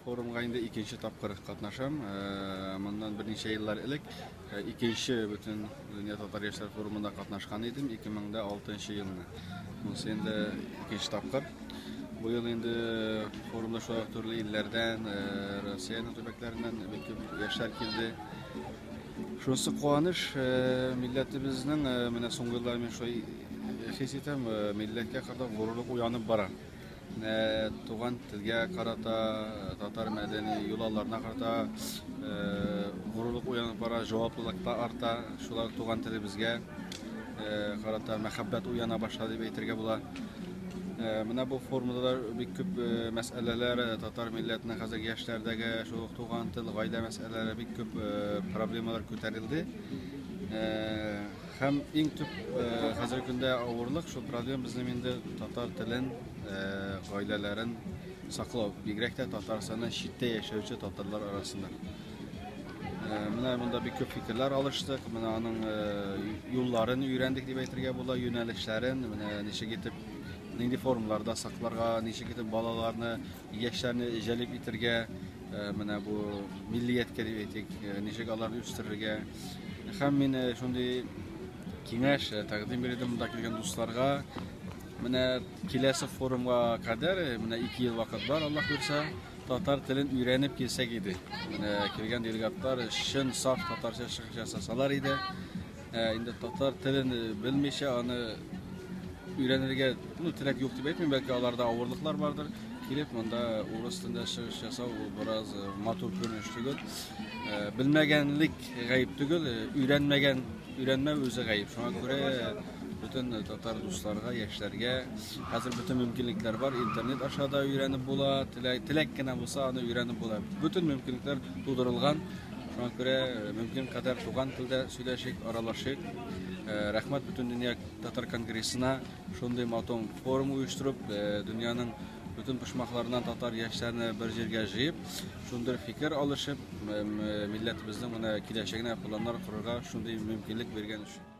форумга инде икенче тапкыр катнашам. Моннан берничә еллар элек икенче бөтен дөнья татар яшьләр форумында катнашкан идем 2006 елны. Монысы инде икенче тапкыр. Бу ел инде форумда шулай ук төрле илләрдән, Россиянең төбәкләреннән бик күп яшьләр килде. Шунысы куаныч, милләтебезнең менә соңгы еллар мин шулай хис итәм, милләткә карата горурлык уянып бара. Менә туган телгә карата, татар мәдәни йолаларына карата горурлык уянып бара, җаваплылык та арта. Шулай ук туган телебезгә карата мәхәббәт уяна башлады дип әйтергә була. Менә бу форумда да бик күп мәсьәләләр, татар милләтенең хәзерге яшьләрдәге шул ук туган тел, гаилә мәсьәләләре бик күп проблемалар күтәрелде. Һәм иң төп хәзерге көндә авырлык шул проблема безнең инде татар телен, гаиләләрен саклау, бигрәк тә Татарстаннан читтә яшәүче татарлар арасында. Менә монда бик күп фикерләр алыштык, менә аның юлларын өйрәндек дип әйтергә була, юнәлешләрен, менә ничек итеп нинди формаларда сакларга, ничек итеп балаларны, яшьләрне җәлеп итергә, менә бу миллияткә дип әйтик, ничек аларны үстерергә. Һәм мин шундый киңәш тәкъдим бирдем монда килгән дусларга. Менә киләсе форумга кадәр, менә 2 ел вакыт бар, Аллаһ боерса, татар телен өйрәнеп килсәк иде. Менә килгән делегатлар чын саф татарча чыгыш ясасалар иде. Инде татар телен белмичә аны өйрәнергә, ну, теләк юк дип әйтмим, бәлки аларда авырлыклар бардыр. Килеп монда урыс телендә чыгыш ясау ул бераз матур күренеш түгел. Белмәгәнлек гаеп түгел, өйрәнмәгән, өйрәнмәү үзе гаеп. Шуңа күрә бөтен татар дусларга, яшьләргә хәзер бөтен мөмкинлекләр бар, интернет аша да өйрәнеп була, теләк, теләк кенә булса, аны өйрәнеп була. Бөтен мөмкинлекләр тудырылган. Шуңа күрә мөмкин кадәр туган телдә сөйләшик, аралашыйк. Рәхмәт Бөтендөнья татар конгрессына шундый матур форум оештырып, дөньяның бөтен почмакларыннан татар яшьләрне бер җиргә җыеп, шундый фикер алышып, милләтебезнең менә киләчәгенә планнар корырга шундый мөмкинлек биргән өчен.